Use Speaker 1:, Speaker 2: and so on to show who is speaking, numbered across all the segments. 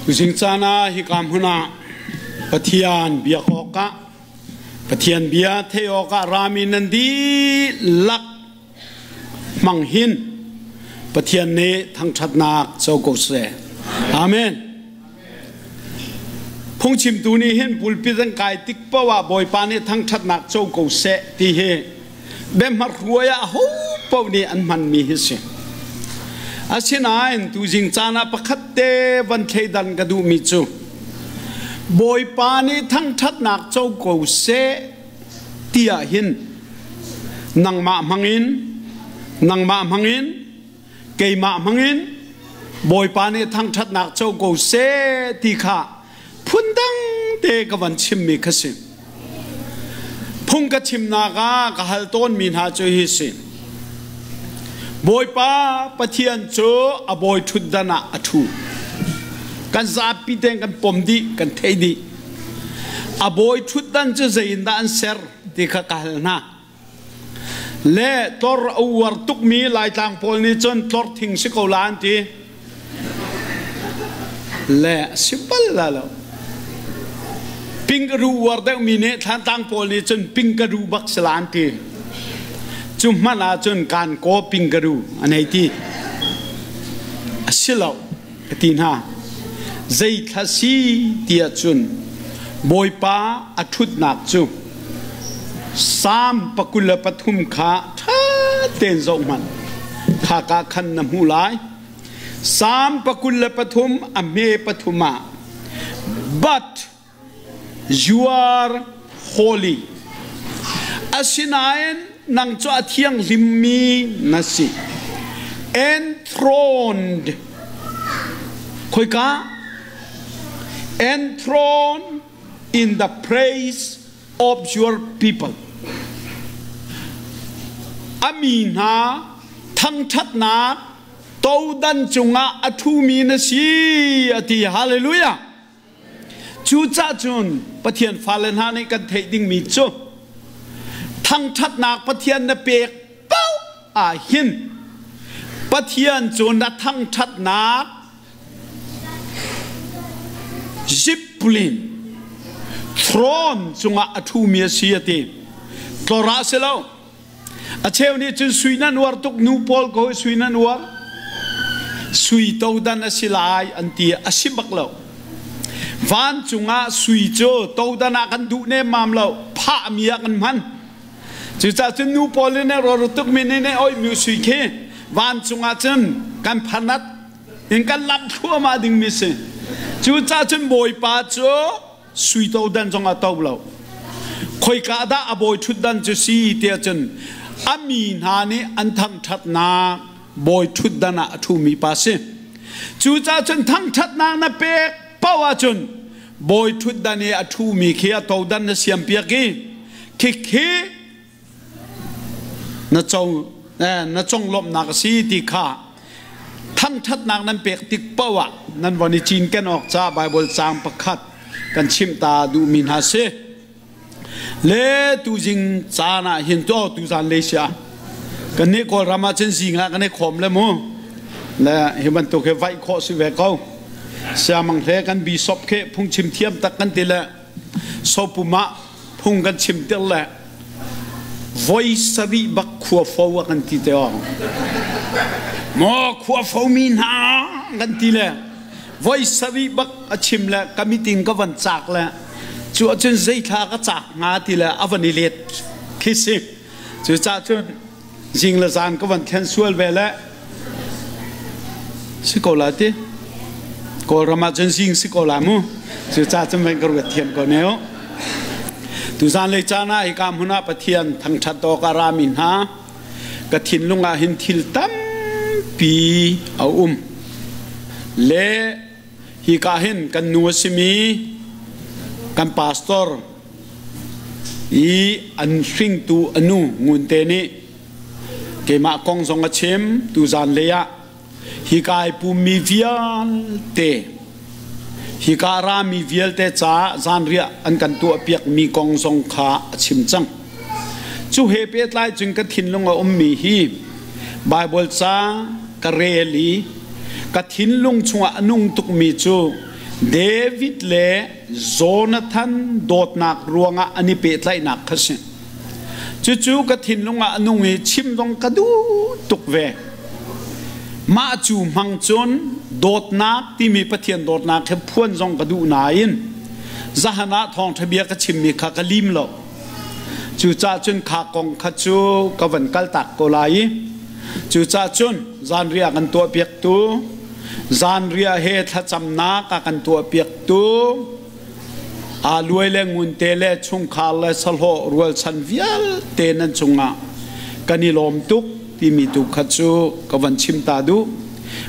Speaker 1: Tuzing caan ah hika hmun ah Pathian biak awkah Pathian bia theih awkah rami nan dihlak hmang hin Pathian nih thangṭhatnak co ko seh. Amen. Phungchimtu nih hin pulpit an kai tik paoh ah Bawipa nih thangṭhatnak co ko seh ti hi biahmarhruai ah aho paoh nih an hmanmi hi si. Asinain tuzing caan ah pakhat te van thleidan ka duhmi cu Bawipa nih thangṭhatnak co ko seh ti ah hin nangmah hmangin nangmah hmangin keimah hmangin Bawipa nih thangṭhatnak co ko seh ti kha phundang te ka van chimmi kha si. Phung ka chimnak ah ka hal tawnmi hna cu hi si. Bawipa Pathian cu a bawi ṭhutdan ah a ṭhu. Kan zapi tein kan pom dih, kan theih dih. A bawi ṭhutdan cu zei in dah an ser ti kha ka hal hna. Le tlor a uar tukmi Laitlang pawl nih cun tlor thing si ko la an ti. Le a si bal la lo. Pingkaru uar deuhmi nih Thlantlang pawl nih cun pingkaru bak si la an ti. Cu hmanh ah cun kan kaw pingkaru an hei ti. A si lo ka ti hna. Zei thla si ti ahcun Bawipa a ṭhutnak cu Salm 23 kha ṭha tein zoh hmanh. Khaka khan na hmuh lai. Salm 23 a hme pathum ah But you are holy. Asinain nang cu a thianghlimmi na si. Enthroned. Khoika? Enthroned in the praise of your people. A mi hna thangṭhatnak todan cungah a ṭhumi na si a ti. Hallelujah. Cucah cun Pathian fale hna nih kan theih dingmi cu thangṭhatnak Pathian na pek paoh ah hin Pathian cu na thangṭhatnak zipulin throne cungah a ṭhumi a si a ti. Tlawrah si lo. A cheu nih cun sui nan uar tuk nu pawl ko sui nan uar. Sui todan a si lai an ti a si bak lo. Vancung ah sui cu todan ah kan duh nemmam lo phahmi ah kan hman. Cucaah cun nu pawl nih rawr tuk mi nih oi mi sui khi vancung ah cun kan phanat in kan lamh thluahmah dingmi si. Cucaah cun Bawipa cu sui todan zong a to lo. Khoika dah a bawi ṭhutdan cu si tiah cun a mi hna nih an thangṭhatnak bawi ṭhutdan ah a ṭhumi pa si. Cucaah cun thangṭhatnak na pek paoh ahcun bawi ṭhutdan i a ṭhumi khi a todan na siampiak i khikhi na co na conglawmhnak a si ti kha thangṭhatnak nan pek tik paoh ah nan von i cinken awk ca Baibal caang pakhat kan chimh ta duhmi hna si. Le tuzing caan ah hin to tuzan le sia kan nih Kawlram ah cun zing ah kan i khawm le mu le hi bantuk hi vaih khawh si ve ko siamang hle kan bishop khe phungchim thiam tak kan ti le sopum ah phung kan chim tir le voi sarih bak khua fo a kan ti te ong maw khua fo mi hna kan ti le voi sarih bak a chim le ka meeting ka van cak le cu ahcun zeithla ka cak hnga ti le a van i let khi si cucaah cun zing le zan ka van thlen sual ve le si ko la ti Kawlram ah cun zing si ko la mu cucaah cun van ka ruat thiam ko ne u tuzan lei caan ah hika hmun ah Pathian thangṭhat awk a rami hna ka thinlung ah hin thil tampi a um le hika hin kan nu a simi kan pastor i an hringtu a nu Ngunte nih keimah kong zong a chim tuzan lei ah hika i pummi vialte hika rami vialte caah zanriah an kan tuahpiakmi kong zong kha a chim cang. Cu he pehtlai cun ka thinlung a ummi hi Baibal ca ka rel i ka thinlung chungah a nung tukmi cu David le Jonathan dawtnak ruangah an i pehtlaihnak kha si. Cucu ka thinlung ah a nung i chim zong ka duh tuk ve. Mah cu hmang cun dawtnak timi Pathian dawtnak he phuan zong ka duh nain zahan ah thawngṭha bia ka chimmi kha ka lim lo. Cucaah cun kha kong kha cu ka van kaltak ko lai i cucaah cun zanriah kan tuahpiaktu zanriah he thlacamnak a kan tuahpiaktu aa luai le ngunte le chungkhar le sahlawh rualchan vialte nan cungah kan i lawm tuk timi tu kha cu ka van chim ta duh.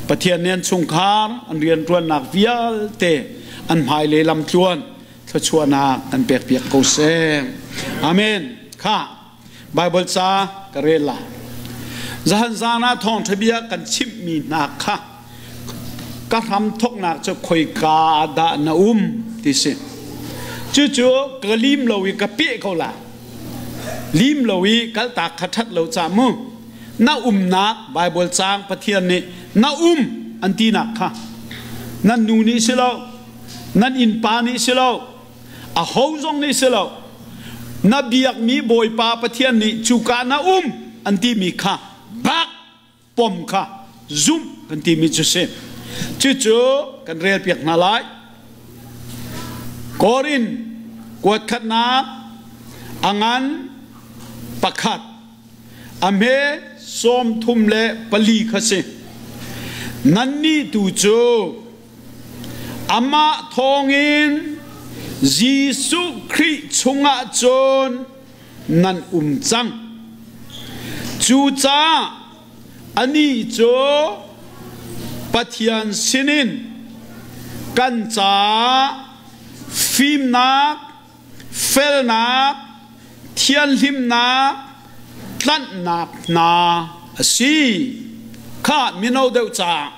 Speaker 1: Pathian nih an chungkhar an rianṭuannak vialte an hmailei lamtluan thluachuahnak kan pekpiak ko seh. Amen. Kha Bible ca ka rel la. Zahan zan ah thawngṭha bia kan chimhmi hna kha ka hram thawknak cu khoika dah na um ti si. Cucu ka lim lo i ka peh ko la. Lim lo i kaltak kha ṭhat lo ca mu. Na umnak Bible caang Pathian nih na um an tinak kha nan nu nih si lo nan innpa nih si lo aho zong nih si lo na biakmi Bawipa Pathian nih cuka na um an timi kha bak pom kha zumh kan timi cu si. Cucu kan relpiak hna lai. Korin kuat khatnak a ngan pakhat a hme 34 kha si. Nannih tu cu Amah thawngin Jesuh Khrih chungah cun nan um cang. Cucaah anih cu Pathian sinin kan caah fimnak, felnak, thianhlimnak, tlanhnak hna a si. Kha mino deuh caah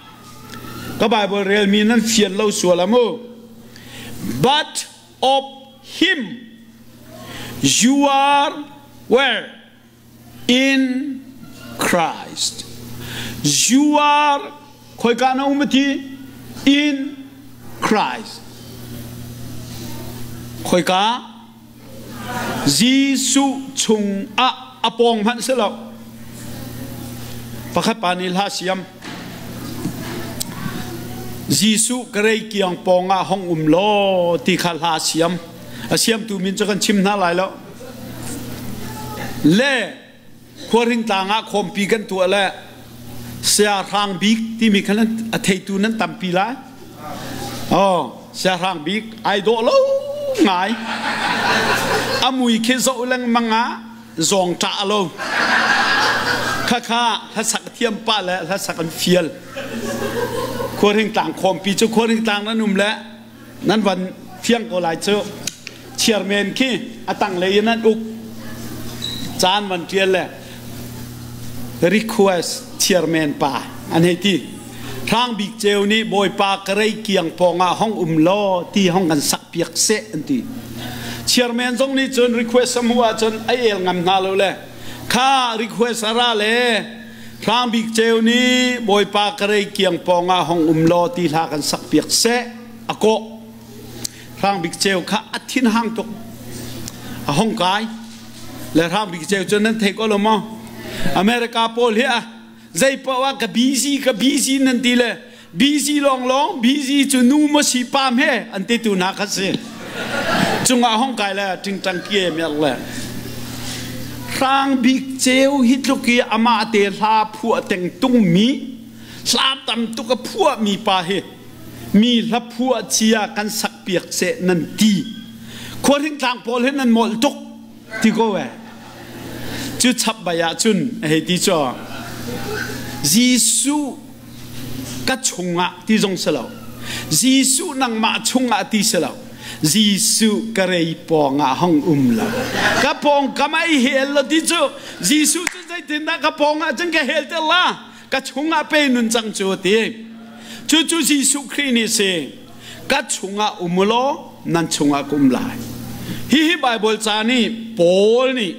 Speaker 1: ka Bible relmi nan fian lo sual a mu. But of him you are where? In Christ. You are khoika na um ti? In Christ. Khoika? Jesuh chung ah a pawng hmanh si lo. Pakhat pa nih hla siam. Jesuh ka rei kiang pawng ah hong um law ti kha hla siam. A siamtu min cu kan chim hna lai lo. Le khuahring tlang ah khawmpi kan tuah le siahrang bik timi khan a theitu nan tampi lai. Oh, siahrang bik ai dawh lo ngai. A mui khi zoh lengmang ah zawng ṭah lo. Khakha hlasak thiam pa le hlasak an fial. Khuahring tlang khawmpi cu khuahring tlang nan um le nan van fiang ko lai cu chairman khi a tanglei in an uk caan van ṭial le request chairman pa an hei ti Hrang Bik Ceu nih Bawipa ka rei kiang pawng ah hong um law ti hong kan sak piak seh an ti chairman zong nih cun request a hmuh ahcun a el ngam hna lo le kha request a ra le Hrang Bik Ceu nih Bawipa ka rei kiang pawng ah hong um law ti hla kan sak piak seh a kawh. Hrang Bik Ceu kha a thin hang tuk. A hong kai. Le Hrang Bik Ceu cu nan thei ko lo maw? America pawl hi a zei paoh ah ka busy ka busy nan ti le busy lawnglawng busy cu nu maw si pa hme an ti tu hna kha si cungah hong kai le tingtang kie mer le hrang bik ceu hi tluk i amah te hla phuah teng tung mi hla tam tuk a phuah mi pa hi mi hla phuah cia kan sak piak seh nan ti khuahring tlang pawl hi nan molh tuk ti ko e cu chap bai ah cun a hei ti cu Jesuh ka chungah ti zong si lo Jesuh nangmah chungah ti si lo Jesuh ka rei pawngah hong um lo ka pawng kam ai hel lo ti cu Jesuh cu zeitindah ka pawngah cun ka hel te la ka chungah pe nun cang cu ti cu cu Jesuh Khrih nih si ka chungah um law nan chungah ka um lai hihi Bible ca nih Paul nih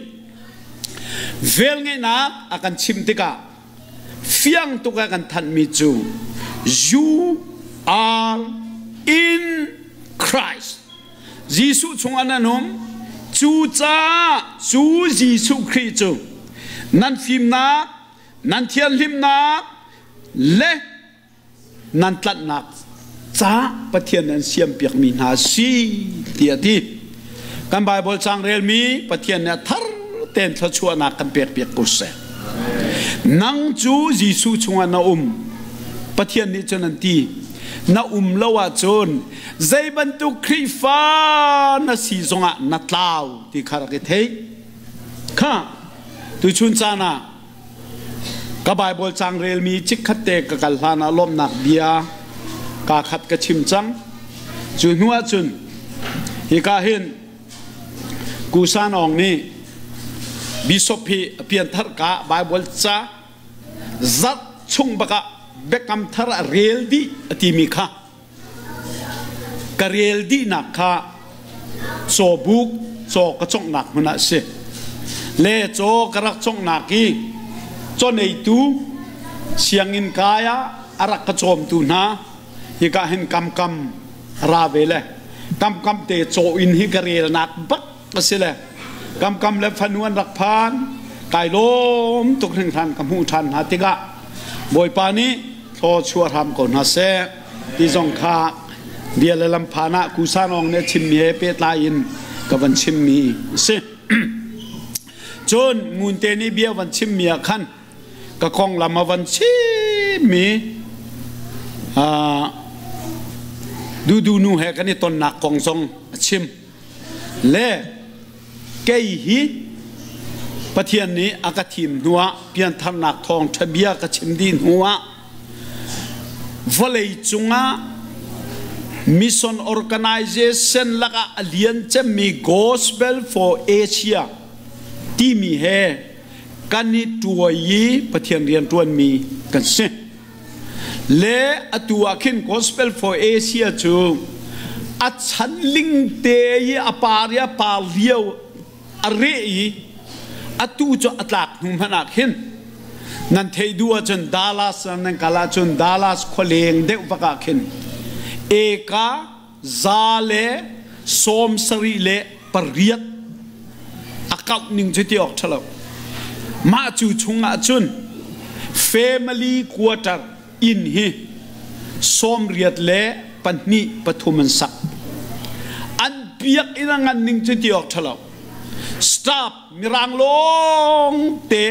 Speaker 1: velngeihnak a kan chimh tikah fiang tuk a kan thanhmi cu you are In Christ. Jesuh chungah nan um. Cucaah cu Jesuh Khrih cu nan fimnak, nan thianhlimnak le nan tlanhnak ca Pathian an siampiakmi hna si tiah a ti. Kan Baibal caang relmi Pathian nih a thar tein thluachuahnak kan pekpiak ko seh. Nang cu Jesuh chungah na um. Pathian nih cun an ti. Na um lo ahcun zei bantuk Khrihfa na si zongah na tlau ti kha rak i thei. Kha tuchun caan ah Ka Baibal caang relmi chikkhat te ka kal hlan ah lawmhnak bia kaa khat ka chim cang. Cu hnu ahcun hika hin Kusan Aung nih Bishop hi a pianthar ka Baibal ca zarh chung bakah biakam thar a rel dih a timi kha Ka rel dihnak kha cawbuk caw ka conghnak hmun ah a si. Le caw ka rak conghnak i cawneitu sianginn kai ah a rak ka cawmtu hna hika hin kamkam ra ve le kamkam te caw inn hi ka relnak bak a si le kamkam le fanu an rak phan kai lawm tuk hringhran ka hmuh ṭhan hna tikah Bawipa nih thlaw chuah hram ko hna seh ti zong kha bia le lam phan ah Kusanawng nih a chimmi he pehtlai in ka van chimmi a si. Cun Ngunte nih bia van chimmi ah khan ka konglam a van chimmi Dudu nu he kan i tonnak kong zong a chim. Le kei hi Pathian nih a ka thim hnuah piantharnak thawngṭha bia ka chim dih hnuah vawlei cungah mission organization lakah a lian cemmi Gospel for Asia timi he kan i tuai i Pathian rianṭuanmi kan si. Le atu ah khin Gospel for Asia cu a chan ling te i a par i a par lio a reh i atu cu a tlak hnu hmanh ah khin nan theih duh ahcun Dallas nan kal ahcun Dallas khualeng deuh vak ah khin eka 178 a kauh ning cu ti awk ṭhalo. Mah cu chungah cun family quarter inn hi 82 pathum an sak. An biakinn a ngan ning cu ti awk ṭhalo. Staff mirang lawng te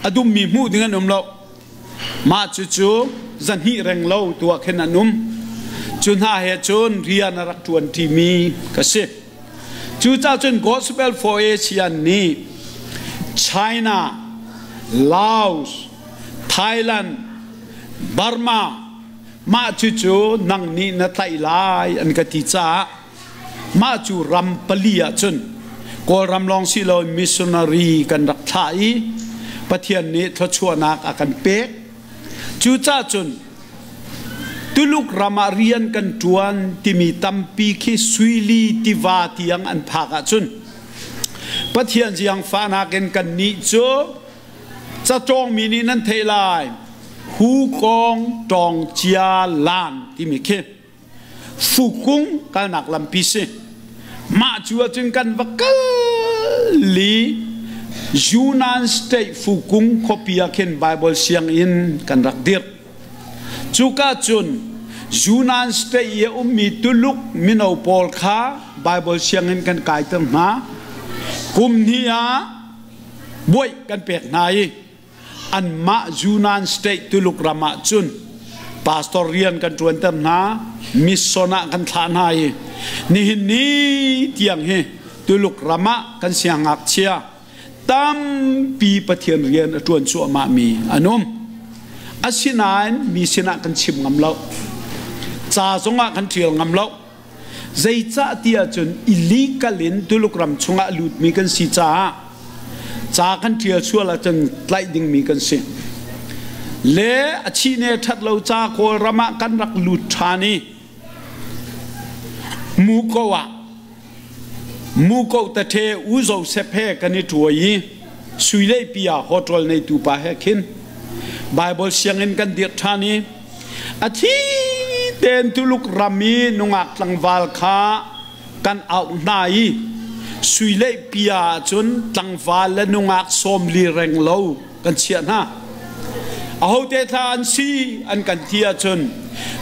Speaker 1: a dummi hmuh ding an um lo. Mah cucu zahnih renglo tuah khin an um. Cu hna he cun rian a rak ṭuan ṭimi ka si. Cucaah cun Gospel for Asia nih China, Laos, Thailand, Burma mah cucu nang nih na tlaih lai an ka ti caah Mah cu ram pali ahcun Kawlram lawng si lo missionary kan rak thlah i Pathian nih thluachuahnak a kan pek. Cucaah cun Tuluk ram ah rian kan ṭuan timi tampi khi suili tiva tiang an phak ahcun Pathian ziangfahnak in kannih cu cacawngmi nih nan theih lai hu kong tawng cia lan timi khi Fukung kalnak lampi si. Mah cu ahcun kan va kal i Yunnan State Fukung khuapi ah khin Bible sianginn kan rak dirh. Cuka cun Yunnan State i a ummi Tuluk mino pawl kha Bible sianginn kan kaiter hna. Kum hnih ah buaih kan pek hna i Anmah Yunnan State Tuluk ram ah cun pastor rian kan ṭuanter hna, mission ah kan thlah hna i nihin ni tiang hi Tuluk ram ah kan siangngakchia tampi Pathian rian a ṭuan cuahmahmi an um. Asinain mi sinah kan chim ngam lo. Ca zongah kan ṭial ngam lo. Zeicah ti ahcun illegal in Tuluk ram chungah a lutmi kan si caah ca kan ṭial sual ahcun tlaih dingmi kan si. Le a chihne ṭhat lo ca Kawlram ah kan rak lut ṭhan i Muko ah Muko tathe U Joseph he kan i ṭuai i Suileipi ah hotel neitu pa he khin Bible sianginn kan dirh ṭhan i a thi Ten Tuluk ram i nungak tlangval kha kan auh hna i sui le pia ahcun tlangval le nungak 40 reng lo kan chiah hna. Ahote thla an si an kan ti ahcun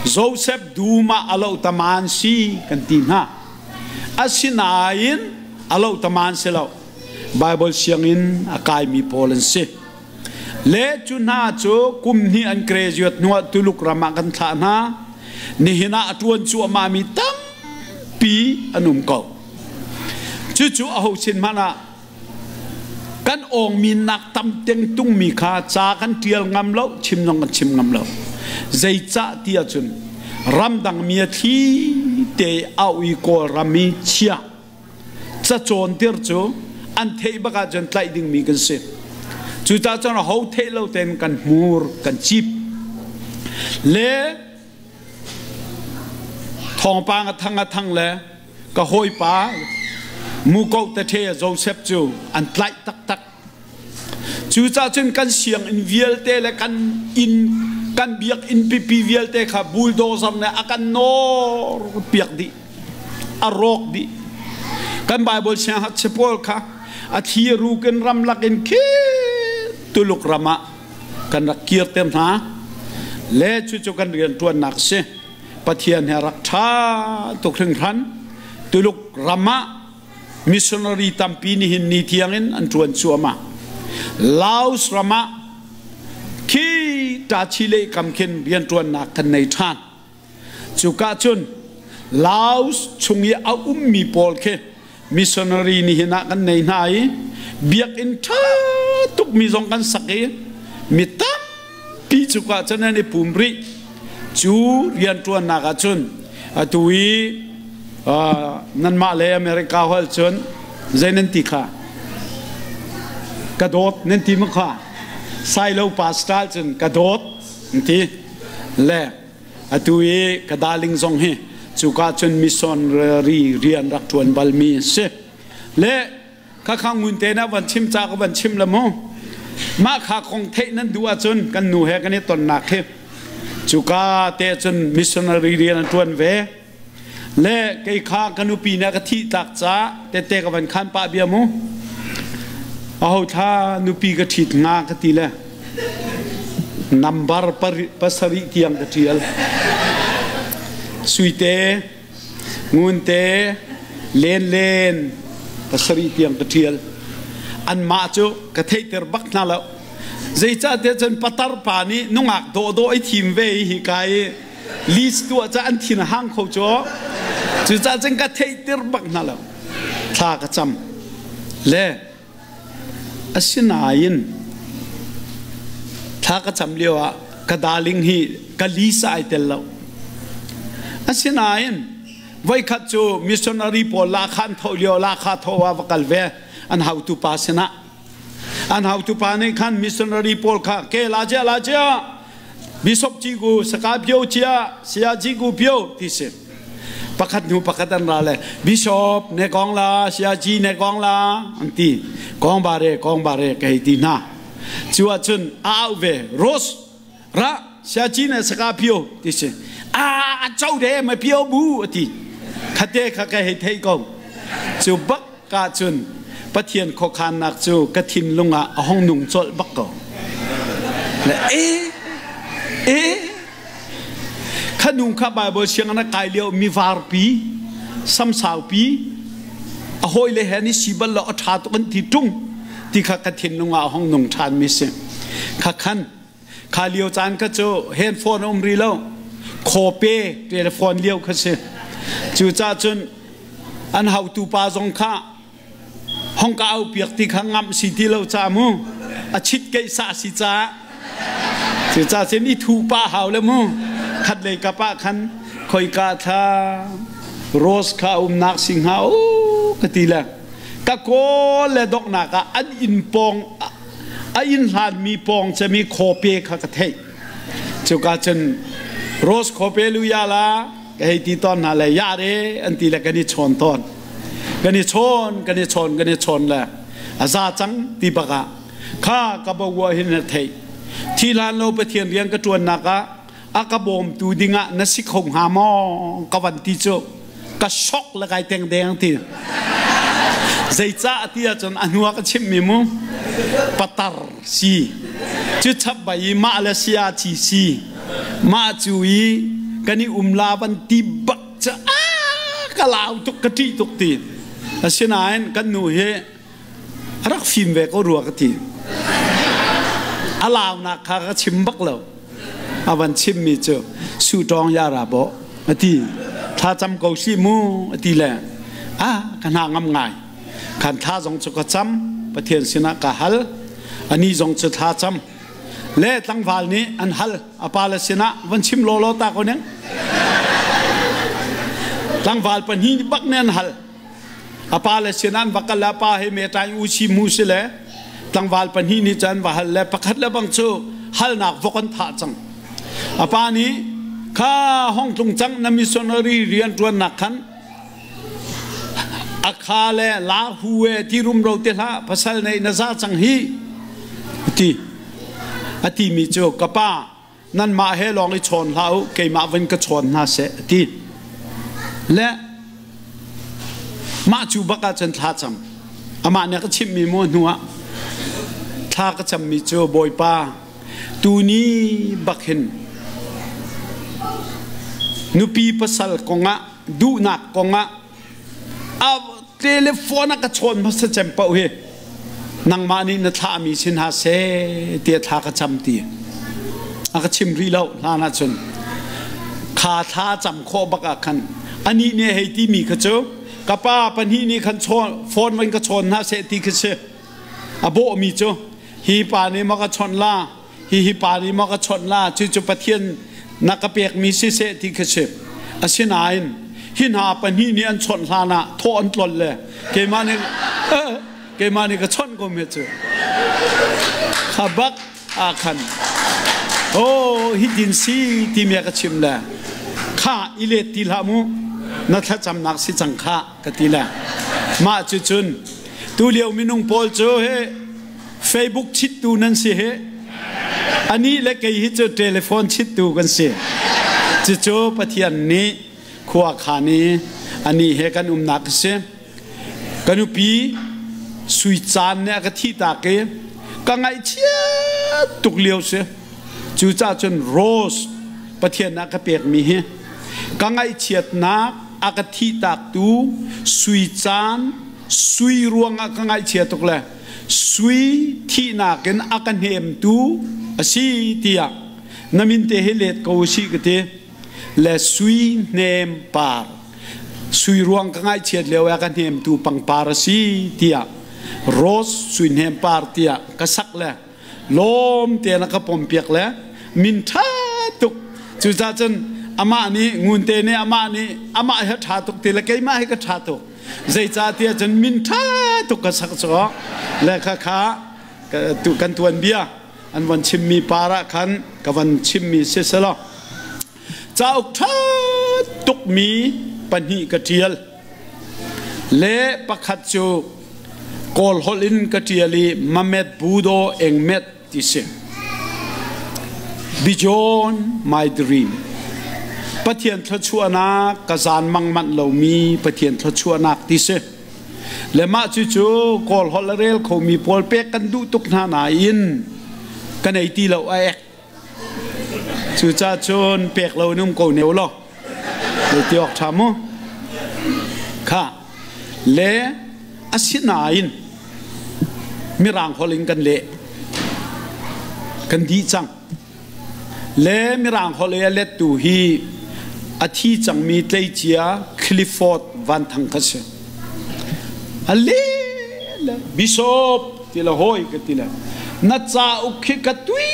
Speaker 1: Joseph dum ah a lo taman si kan ti hna. Asinain a lo taman si lo. Bible sianginn a kaimi pawl an si. Le cu hna cu kum hnih an graduate hnuah Tuluk ram ah kan thlah hna. Nihin ah a ṭuan cuahmahmi tampi an um ko. Cucu aho sin hmanh ah kan awngminnak tam tengtungmi kha ca kan ṭial ngam lo, chim zong kan chim ngam lo. Zeicah ti ahcun ramdang mi a thli te au i Kawlram i chia cacawntir cu an theih bak ahcun tlaih dingmi kan si. Cucaah cun ho theih lo tein kan hmur kan cip. Le thawngpang a thang a thang le ka hawipa Muko Tathe Joseph cu an tlaih taktak. Cucaah cun kan sianginn vialte le kan inn kan biakinn pipi vialte kha bulldozer nih a kan nawr piak dih. A rawk dih. Kan Bible siangngakchia pawl kha a thli ruk in ramlak in khi Tuluk ram ah kan rak kirter hna. Le cucu kan rianṭuannak a si. Pathian he rak ṭha tuk hringhran. Tuluk ram ah missionary tampi nihin ni tiangin an ṭuan cuahmah. Laos ram ah khi Tachileih kam khin rianṭuannak kan nei ṭhan. Cuka cun Laos chung i a ummi pawl khi missionary nihin ah kan nei hna i biakinn ṭha tukmi zong kan sak i mi tampi cuka cun an i pum rih. Cu rianṭuannak ah cun atu i nanmah le America holh cun zei nan ti kha? Ka dawt nan ti maw kha? Sailo pa style cun ka dawt an ti. Le atu i ka darling zong hi cuka cun missionary rian rak ṭuan balmi a si. Le Khakha ngun te na van chim ca ka van chim la mu. Mah kha kong theih nan duh ahcun kan nu he kan i tonnak hi cuka te cun missionary rian an ṭuan ve. Le kei kha ka nupi nih a ka thih tlak ca tette ka van khan pah bia mu. Aho thla nupi ka ṭhit hnga ka ti le number pasarih tiang ka ṭial. Suite Ngunte, Lenlen pasarih tiang ka ṭial. Anmah cu ka theihter bak hna lo. Zeicahtiah cun patar pa nih nungak dawhdawh i thim ve i hika i list tuah ca an thin a hang kho cu. Cucaah cun ka theihter bak hna lo. Thla ka cam. Le Asinain thla ka cam lioah ka darling hi ka lisa ai tel lo. Asinain voikhat cu missionary pawl lahkhah an tho lio lahkhah tho ah va kal ve an hautu pa sinah. An hautu pa nih khan missionary pawl kha ke la cia la cia bishop ci ku saka pio cia saya ci ku pio ti si. Pakhat hnu pakhat an ra le bishop ne kong la siaci ne kong la an ti. Kong bare kong bare ka hei ti hna. Cu ahcun a au ve Rose ra siaci ne saka pio ti si. A a cho de ma pio bu a ti. Khate kha ka hei thei ko. Cu bak ka cun Pathian khuakhannak cu ka thinlung ah a hong nung colh bak ko. Le e e kha nu kha Bible sianginn a kai lio mi varpi samsaupi a hawile he ni si bal lo a ṭha tuk an ti ṭung ti kha ka thinlung ah a hong nung ṭhan mi si. Kha khan kha lio caan kha cu handphone a um rih lo khawpe telephone lio kha si. Cucaah cun an hautu pa zong kha hong ka au piak ti kha ngamh si ti lo ca mu a chit keih sa si caah cucaah cun i thu pa hau le mu khat lei kap ah khan khoika thla rose kha umnak si hnga u ka ti le ka kawl le doknak ah an inn pawng a inn hlanmi pawng cemi khawpe kha ka theih cuka cun rose khawpe lu ya la ka hei ti tawn hna le ya re an ti le kan i chawn tawn kan i chawn kan i chawn kan i chawn le a za cang ti bak ah kha ka bo hin na theih thi hlan lo Pathian rian ka ṭuannak ah A ka bawmtu dingah na si kho hnga maw ka van ti cu ka shock le kai teng deng ti. Zeicah ti ahcun a hnu ah ka chimhmi mu patar si cu chap bai i mah le sia ci si mah cu i kan i um la van ti bak cu a ka lau tuk ka ṭih tuk ti. Asinain kan nu hi a rak fim ve ko rua ka ti. A launak kha ka chim bak lo. A van chimmi cu su tawng ya ra bawh a ti. Thla cam ko si mu a ti le a ka hna ngam ngai. Khan thla zong cu ka cam Pathian sinah ka hal. Ani zong cu thla cam. Le tlangval nih an hal a pa le sinah van chim law law ta ko ning. Tlangval pahnih bak nih an hal. A pa le sin an va kal le a pa he me tain u si mu si le tlangval pahnih nih cun va hal le pakhat le bang cu halnak vok an thah cang. A pa nih kha hong tlung cang na missionary rian ṭuannak khan a kha le la hu e ti rumro te hlah pasal nei na za cang hi ti a ti mi cu ka pa nanmah he lawng i chawn hlah u keimah van ka chawn hna seh a ti le mah cu bak ah cun thla cam amah nih a ka chimhmi mu hnu ah thla ka cammi cu Bawipa tuni bak hin nupi pasal kongah duhnak kongah a telephone a ka chawn hmasa cem paoh hi nangmah nih na thlahmi si hna seh tiah thla ka cam ti a ka chim rih lo hlan ahcun kha thla cam khawh bak ah khan anih nih hei timi kha cu ka pa pahnih nih khan phone van ka chawn hna seh ti khi si a bawhmi cu hi pa nih maw ka chawnh la hihi pa nih maw ka chawnh la cucu Pathian na ka pekmi siseh ti kha si asinain hi hna pahnih nih an chawnh hlan ah thawh an tlol le keimah nih keimah nih ka chawnh ko me cu kha bak ah khan oh hi din si ti mi ka chim le kha i let ti hlah mu na thlacamnak si cang kha ka ti le mah cu cun tu lio minung pawl cu he Facebook chittu nan si hi anih le kei hi cu telephone chittu kan si cucu Pathian nih khua khan i anih he kan umnak a si ka nupi sui caan nih a ka thih tak i ka ngaihchia tuk lio si cucaah cun Rose Pathian a ka pekmi hi ka ngaihchiatnak a ka thih tak tu sui caan sui ruangah ka ngaihchia tuk le Sui thihnak in a ka hnemtu a si tiah na min te hi let ko usih ka ti. Le sui hnem par. Sui ruang ka ngaihchiat lio ah ka hnemtu pangpar a si tiah Rose sui hnem par tiah ka sak le lawm tein a ka pompiak le min ṭha tuk. Cucaah cun amah nih ngunte nih amah nih amah hi a ṭha tuk ti le keimah hi ka ṭha tuk. Zeicahtiah cun min ṭha tuk ka sak cu le khakha kan tuanbia an von chimmi par ah khan ka von chimmi si selaw cauk ṭha tukmi pahnih ka ṭial le pakhat cu Kawl holh in ka ṭial i Mamet Budo Engmet ti si. Beyond my dream. Pathian thluachuahnak ka zan mang manh lomi Pathian thluachuahnak ti si. Le mah cu cu Kawl holh a rel khomi pawl pek kan duh tuk hna nain kan ei ti lo a ek. Cucaah cun pek lo in um ko ne law. Ti awk ṭha mu. Kha le asinain Mirang holh in kan leh. Kan dih cang. Le Mirang holh i a lettu hi a thi cangmi tleicia Clifford Van Thang kha si. A le le bishop ti le hawi ka ti le na cauk khi ka tui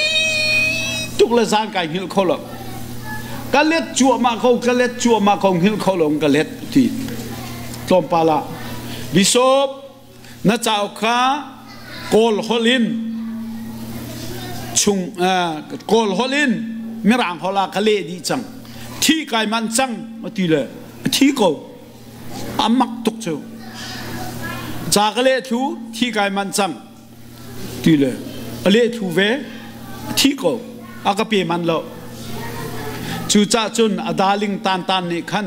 Speaker 1: tuk le zan kai hngilh kho lo. Ka let cuahmah ko, ka let cuahmah ko, hngilh kho lo ka let ti. Tlawmpal ah bishop na cauk kha Kawl holh in chung Kawl holh in Mirang holh ah ka leh dih cang. Thi kai manh cang a ti le a thi ko. A mak tuk cu. Ca ka leh thlu thi kai manh cang ti le a leh thlu ve a thi ko. A ka pe man lo. Cucah cun a darling tan tan nih khan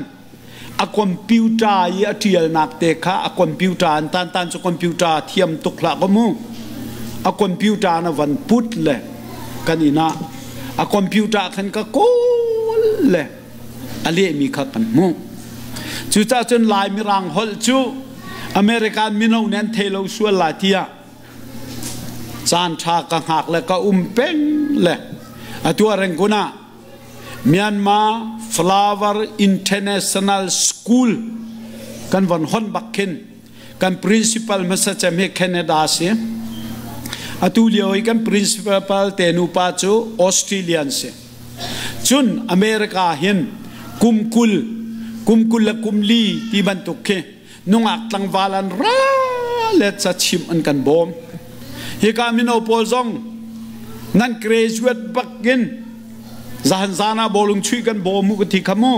Speaker 1: a computer i a ṭialnak te kha a computer an tan tan cu computer thiam tuk hlah ko mu. A computer na van put le kan inn ah a computer khan ka kawl le a lehmi kha kan hmuh. Cucaah cun Lai Mirang holh cu American mino nih an thei lo sual lai tiah caan ṭha ka hngak le ka um peng le atu ah Rangoon ah Myanmar Flower International School kan von hon bak khin kan principal hmasa cem hi Canada si. Atu lio i kan principal te nupa cu Australian si. Cun America hin kum 20, kum 20 le kum li ti bantuk khi nungak tlangval an ra le ca chimh an kan bawm. Hika mino pawl zong nan graduate bak in zahan zan ah bawlung chuih kan bawm u ka ti kha mu.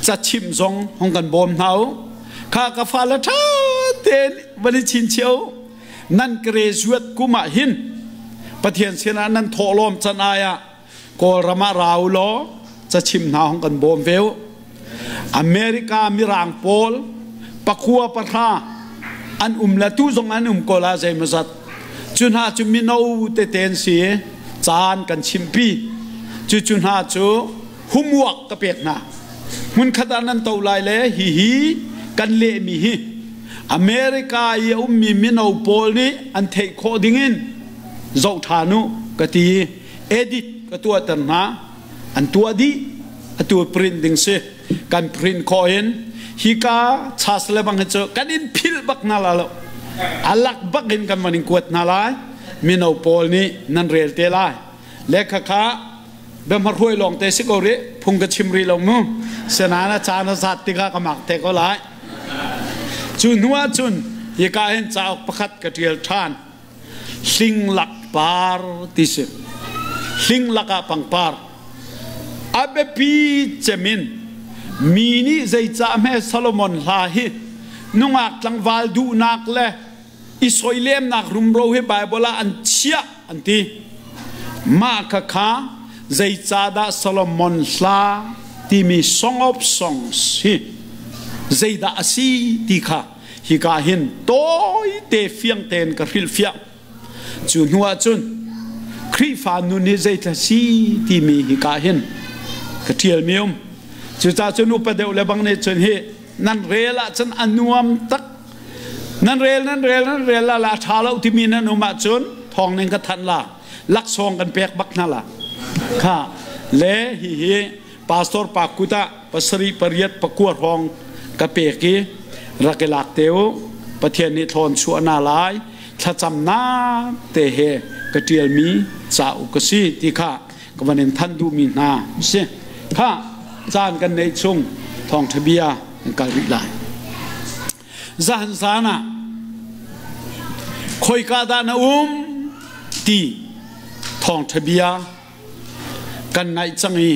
Speaker 1: Ca chimh zong hong kan bawm hna u. Kha ka fale ṭha tein van i chinchiah u. Nan graduate kum ah hin Pathian sinah nan thawhlawm can ai ah Kawlram ah ra u law cachim hna hong kan bawm ve u. America mirang pawl pakua pahra an um le tu zong an um ko la zeimawzat. Cu hna cu mino tete an si i caan kan chimpi. Cu cu hna cu homework ka pek hna. Hmunkhat ah nan to lai le hihi kan lehmi hi America i a ummi mino pawl nih an theih khawh dingin zoh ṭhan u ka ti i edit ka tuahter hna. An tuah dih. Atu print ding si. Kan print khawh in hika chas le bang hi cu kan in philh bak hna la lo. Alak bak in kan van in kuat hna lai. Mino pawl nih nan rel te lai. Le khakha biahmahruai lawng te si ko rih. Phung ka chim rih lo mu. Senain a caan a zat tikah ka mak te ko lai. Cu hnu ah cun hika hin cauk pakhat ka ṭial ṭhan. Hlinglak par ti si. Hlinglak ah pangpar. A biapi cem in mi nih zeicah hme Solomon hla hi nungak tlangval duhnak le i soilemnak rumro hi Bible ah an chiah an ti. Mah khakha zeicahdah Solomon hla timi Song of Songs hi zeidah a si ti kha hika hin tawite fiang tein ka hrilhfiah. Cu hnu ah cun Khrihfa nun hi zeithla si timi hika hin ka ṭialmi um. Cucaah cun upa deuh le bang nih cun hi nan rel ahcun a nuam tak. Nan rel nan rel nan rel la la a ṭha lo timi nan um ahcun thawng ning ka thanh la. Laksawng kan pek bak hna la. Kha le hihi pastor pa kut ah pasarih pariat pakua hrawng ka pek i rak i lak te u. Pathian nih thlawn chuah na lai thlacamnak te he ka ṭialmi cauk a si ti kha ka van in thanh duhmi hna si. Kha caan kan neih chung thawngṭha bia kan kal rih lai. Zahan zan ah khoika dah na um ti thawngṭha bia kan ngaih cang i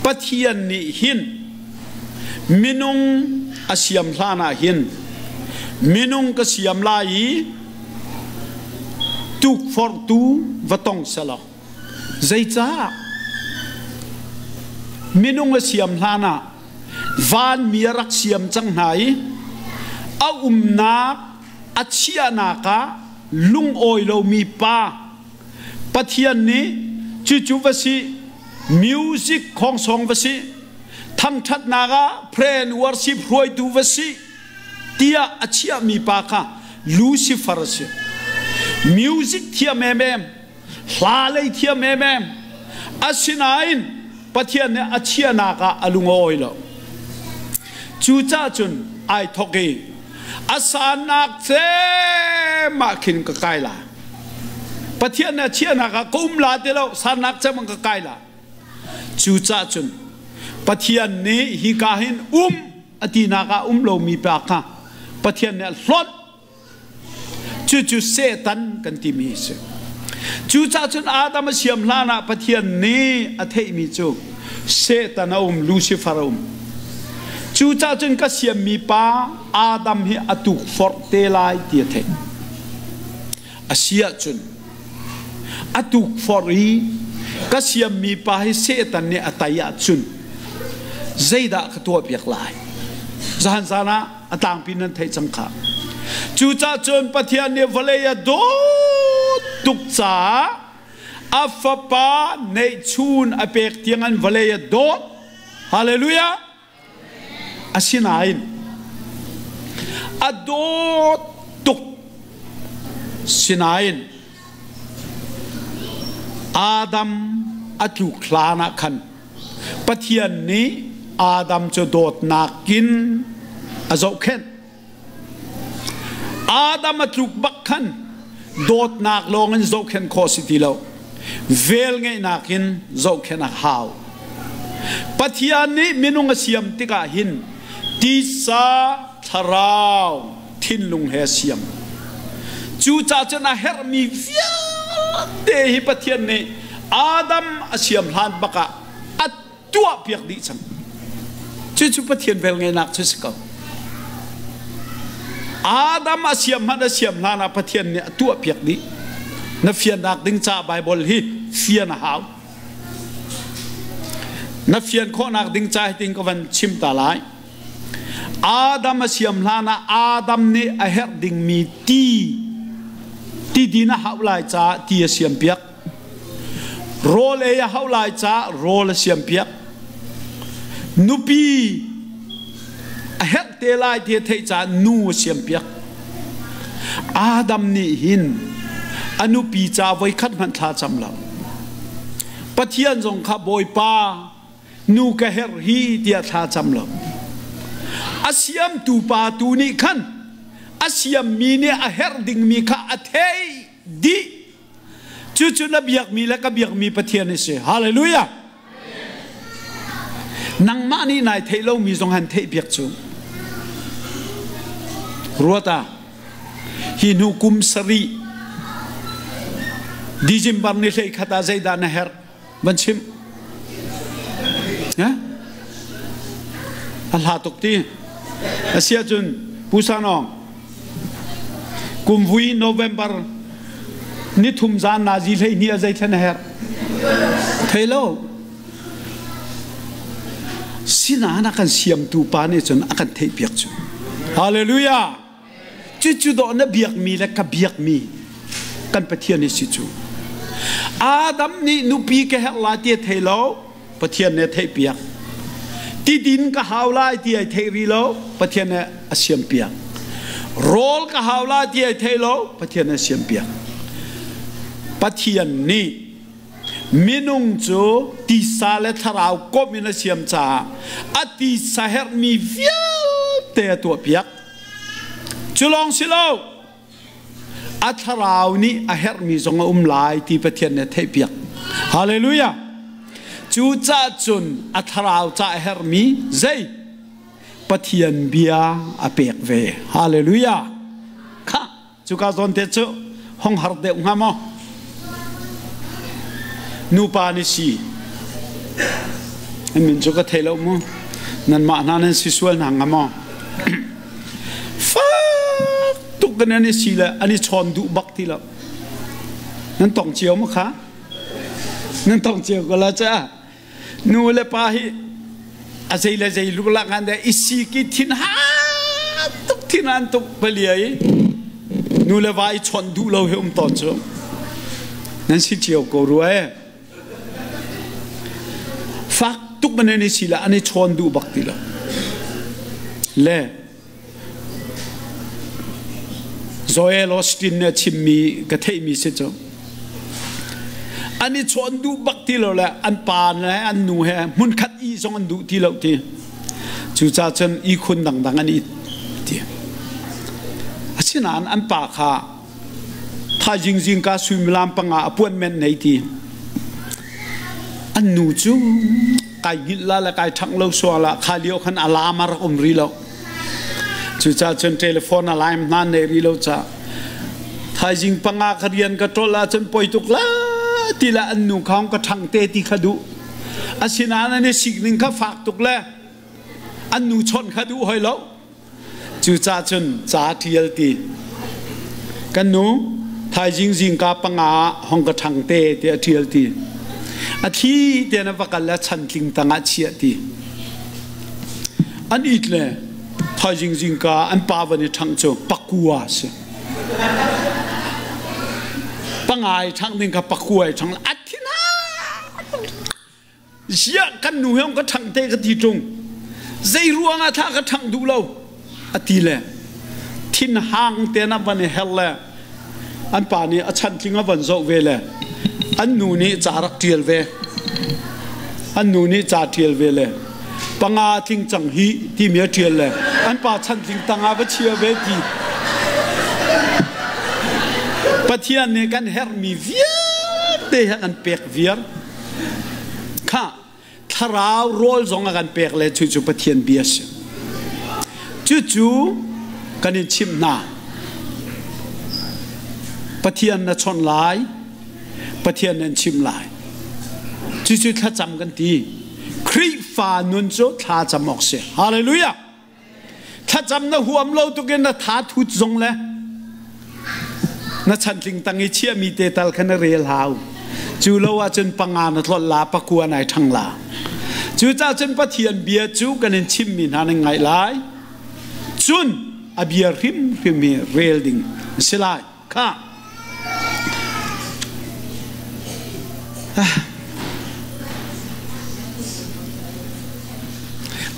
Speaker 1: Pathian nih hin minung a siam hlan ah hin minung ka siam lai i tukforhtu va tong selaw zeicah minung a siam hlan ah vanmi a rak siam cang hna i a umnak a chiahnak ah lungawi lomi pa Pathian nih cucu va si, music khongsong va si, thangṭhatnak ah prayer and worship hruaitu va si tiah a chiahmi pa kha Lucifer a si. Music thiam emem, hla lei thiam emem. Asinain Pathian nih a chiahnak ah a lung a awi lo. Cucaah cun ai thawk i a sannak cem ah khin ka kai lai. Pathian nih a chiahnak ah ka um la ti lo, sannak cem ah ka kai la. Cucaah cun Pathian nih hika hin um a tinak ah um lomi pa kha Pathian nih a hlonh. Cucu Satan kan timi a si. Cucaah cun Adam a siam hlan ah Pathian nih a theihmi cu Satan a um, Lucifer a um. Cucaah cun ka siammi pa Adam hi a tukforh te lai ti a theih. A si ahcun a tukforh i Ka siammi pa hi Satan nih a tai ahcun zeidah ka tuahpiak lai? Zahan zan ah a tlangpi nan theih cang kha. Cucaah cun Pathian nih vawlei a dawt tuk caah a fapa neihchun a pek tiang an vawlei a dawt. Hallelujah! Asinain a dawt tuk. Sinain Adam a tluk hlan ah khan Pathian nih Adam cu dawtnak in a zohkhenh. Adam a tluk bak khan dawtnak lawng in zohkhenh khawh si ti lo. Velngeihnak in zohkhenh a hau. Pathian nih minung a siam tikah hin tisa, thlarau, thinlung he a siam. Cucaah cun a herhmi vialte hi Pathian nih Adam a siam hlan bak ah a tuahpiak dih cang. Cucu Pathian velngeihnak cu si ko. Adam a siam hmanh a siam hlan ah Pathian nih a tuahpiak dih. Na fiannak ding caah Baibal hi fian a hau. Na fian khawhnak ding ca hitin ka van chim ta lai. Adam a siam hlan ah Adam nih a herh dingmi ti ti din a hauh lai caah ti a siampiak. Rawl ei a hauh lai caah rawl a siampiak. Nupi a herh te lai ti a theih caah nu a siampiak. Adam nih hin a nupi ca voikhat hmanh thla cam lo. Pathian zong kha Bawipa nu ka herh hi tiah thla cam lo. A siamtu pa tu nih khan a siammi nih a herh dingmi kha a theih dih. Cucu na biakmi le ka biakmi Pathian a si. Hallelujah! Nangmah nih nai theih lomi zong han theihpiak cu. Ruat ah, hi hnu kum sarih December ni hlei khat ah zeidah na herh? Van chim. A hla tuk ti. Asiah cun Pu Sanong, kumvui November nithum zan nazi 12 a zei thlen a herh? Thei lo. Sinain a kan siamtu pa nih cun a kan theihpiak cu. Hallelujah! Cucu dawh na biakmi le ka biakmi kan Pathian hi si cu. Adam nih nupi ka herh lai ti a thei lo, Pathian nih a theihpiak. Tidin ka hau lai ti ai theih rih lo, Pathian nih a siampiak. Rawl ka hau lai ti ai thei lo, Pathian nih a siampiak. Pathian nih minung cu tisa le thlarau komh in a siam caah a tisa herhmi vialte a tuahpiak. Cu lawng si lo, a thlarau nih a herhmi zong a um lai ti Pathian nih a theihpiak. Hallelujah! Cucaah cun a thlarau ca a herhmi zei? Pathian bia a pek ve. Hallelujah! Khah! Cuka zawn te cu hong har deuh hnga maw? Nupa ni si. An min cu ka thei lo mu. Nanmah hna nan si sual hna hnga maw? Fak tuk in an i si le an i chawn duh bak ti lo. Nan tong cio maw kha? Nan tong cio ko la ca? Nu le pa hi a zei le zei luklak an i sik i thin han tuk thin han tuk palia i nu le va i chawnh duh lo hi um tawn cu nan si cio ko rua e fak tuk man an i si la an i chawn duh bak ti lo le Joel Osteen nih a chimmi ka theihmi si cu an i chawn duh bak ti lo le an pa le an nu he hmunkhat i zong an duh ti lo ti. Cucaah cun ihkhun dangdang an it ti. Asinain an pa kha Thaizing zingka suimilam panga appointment nei ti. An nu cu kai hngilh la le kai ṭhangh lo sual ah kha lio khan alarm a rak um rih lo. Cucaah cun telephone alarm hna nei rih lo ca thaizing panga ka rian ka ṭol ahcun poi tuk la ti le an nu kha hong ka ṭhang te ti kha duh. Asinain an i sik ning kha fak tuk le an nu chawnh kha duh hoi lo. Cucaah cun ca ṭial ti. Kan nu thaizing zingka panga ah hong ka ṭhang te tiah a ṭial ti. A thli te na va kal le chantling tangah chiah ti. An it le thaizing zingka an pa van i ṭhangh cu pakua a si. Pangai ṭhangh ding kha pakua i ṭhangh a thin Ziah kan nu he ka ṭhangh te ka ti ṭung. Zei ruangah thah ka ṭhangh duh lo a ti le thinhang te na van i her le an pa nih a chantling a van zoh ve le an nu nih ca rak ṭial ve. An nu nih ca ṭial ve le panga tling cang hi timi a ṭial le an pa chantling tangah va chia ve ti. Pathian nih kan herhmi vialte hi an pek viar. Kha thlarau rawl zong a kan pek le cucu Pathian bia a si. Cucu kan in chimh hna. Pathian na chawnh lai, Pathian nan chimh lai. Cucu thlacam kan ti. Khrihfa nun cu thlacam awk si. Hallelujah! Thlacam na huam lo tukin na tha thut zong le na chantling tang i chiahmi te tal kha na rel hau. Cu lo ahcun panga na tlolh la, pakua nai ṭhang la. Cucaah cun Pathian bia cu kan in chimmi hna nan ngaih lai. Cun a bia hrimhrim hi rel ding a si lai. Kha.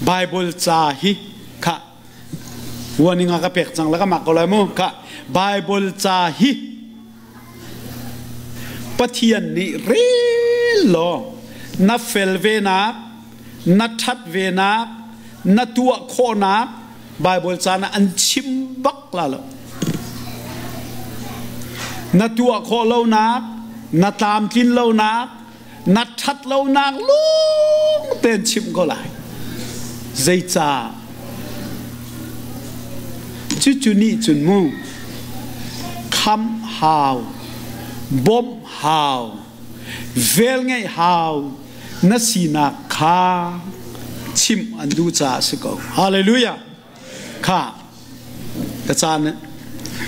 Speaker 1: Bible ca hi kha warning a ka pek cang la ka mak ko lai mu kha Bible ca hi Pathian nih rel law na fel ve nak na ṭhat ve nak na tuah khawhnak Bible ca ah an chim bak la lo. Na tuah khawh lonak, na tlamtlin lonak, na ṭhat lonak lung tein chim ko lai. Zeicah? Cucu nih cun mu khamh hau, bawmh hau, velngeih hau na sinak kha chimh an duh caah a si ko. Hallelujah! Kha ka caan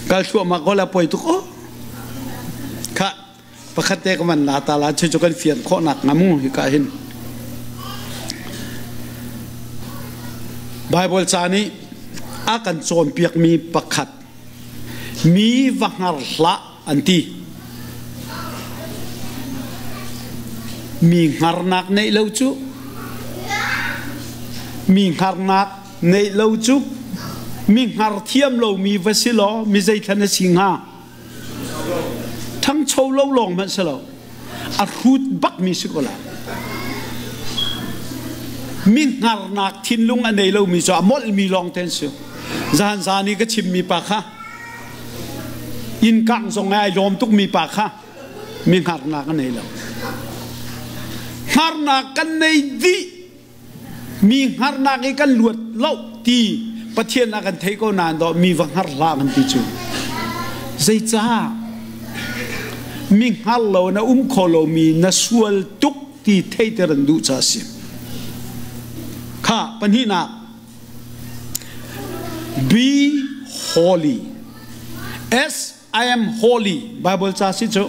Speaker 1: kal thluahmah ko la poi tuk o. Kha pakhat te ka man la ta la chu chu kan fian khawhnak ngamu hi ka hin. Bible ca nih a kan cawnpiakmi pakhat mi va hngar hlah an ti. Mi hngarnak neih lo cu mi hngarnak neih lo cu mi hngar thiam lomi va si law mi zeithlan a si hnga? Ṭhangcho lo lawng hmanh si lo. A hrut bakmi si ko lai. Mi hngarnak thinlung a nei lomi cu a molhmi lawng te an si. Zan zan i ka chimmi pa kha inn kangh zong ai lawm tukmi pa kha mi hngarnak a nei lo. Hngarnak kan nei dih. Mi hngarnak i kan luat lo ti Pathian a kan thei ko nain daw mi va hngar hlah kan ti cu. Zeicah? Mi hngar lo na um kho lomi na sual tuk ti theiter an duh ca a si. Kha pahnihnak Be holy. As I am holy. Bible ca si cu.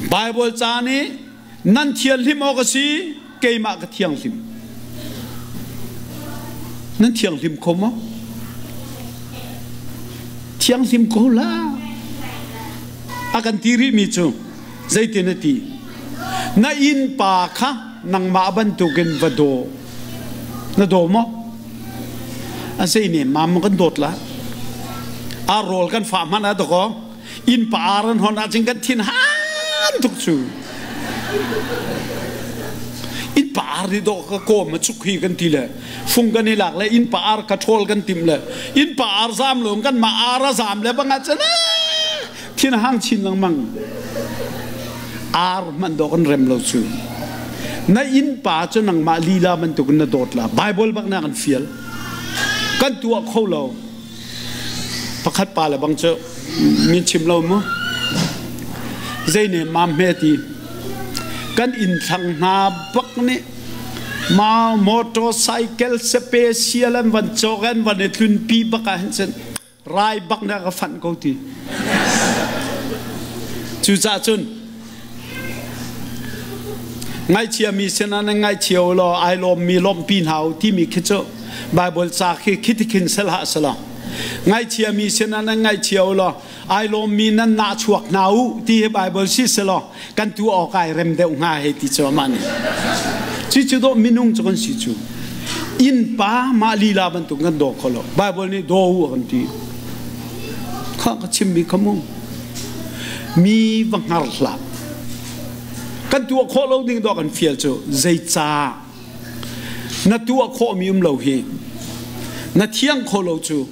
Speaker 1: Bible ca nih nan thianghlim awk a si, keimah ka thianghlim. Nan thianghlim kho maw? Thianghlim ko la. A kan ti rihmi cu zeitin a ti? Na innpa kha nangmah bantukin va daw. Na daw maw? A zei ne mam kan dawt la. Ar rawl kan fah hmanh ah dakaw innpa ar an hon ahcun kan thin han tuk cu. Innpa ar nih dawh ka kawm a cuk hi kan ti le fung kan i lak le innpa ar ka ṭhawl kan timh le innpa ar zaam lo kan mah ar a zaam le bang ahcun thin hang chin lengmang. Ar hmanh dawh kan rem lo cu. Na innpa cu nangmah lila bantukin na dawt la. Bible bak na kan fial. Kan tuah kho lo. Pakhat pa le bang cu min chim lo mu. Zei ne mam hme ti. Kan inn thlang hna bak nih ma motorcycle special an van cawk an van i tlunpi bak ah hin cun rai bak na ka fanh ko ti. Cucaah cun Ngaihchiami sinah nan ngaihchia u law ai lawmmi lawmhpi hna u timi khi cu Baibal ca khi khitikhin sel hlah selaw ngaihchiami sinah nan ngaihchia u law ai lawmmi nan nahchuak hna u ti hi Baibal si selaw kan tu awk ai rem deuh hnga hei ti cu amah nih. Cucu dawh minung cu kan si cu. Innpa mah lila bantuk kan daw kho lo. Baibal nih daw u a kan ti. Kha ka chimmi kha mu. Mi va hngar hlah. Kan tuah khawh lo ding dawh kan fial cu zeicah na tuah khawhmi um lo hi na thiang kho lo cu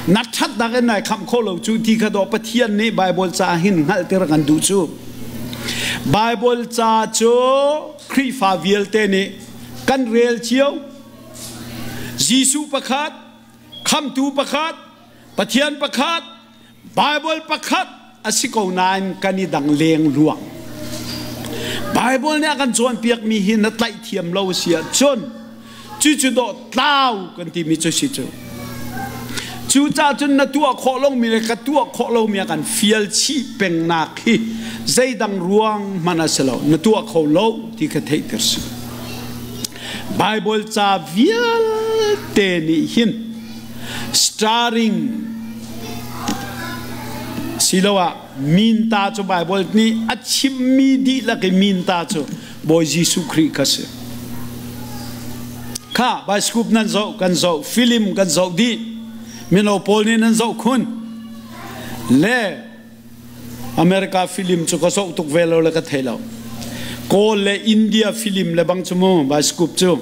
Speaker 1: na ṭhatnak in nai khamh kho lo cu ti kha dawh Pathian nih Baibal ca hin hngalhter kan duh cu. Baibal ca cu Khrihfa vialte nih kan rel cio. Jesuh pakhat, khamtu pakhat, Pathian pakhat, Baibal pakhat a si ko nain kan i dang leng luang. Baibal nih a kan cawnpiakmi hi na tlaih thiam lo si ahcun cucu dawh tlau kan timi cu si cu. Cucaah cun na tuah khawh lomi le ka tuah khawh lomi a kan fial chih pengnak hi zeidang ruang hmanh a si lo. Na tuah kho lo ti kha theihter si. Baibal ca vialte nih hin starring siloah minta cu Baibal nih a chimmi dihlak i minta cu Bawi Jesuh Khrih kha si. Kha bioscope nan zoh kan zoh film kan zoh dih mino pawl nih nan zoh khun le America film cu ka zoh tuk ve lo le ka thei lo. Kawl le India film le bang cu mu bioscope cu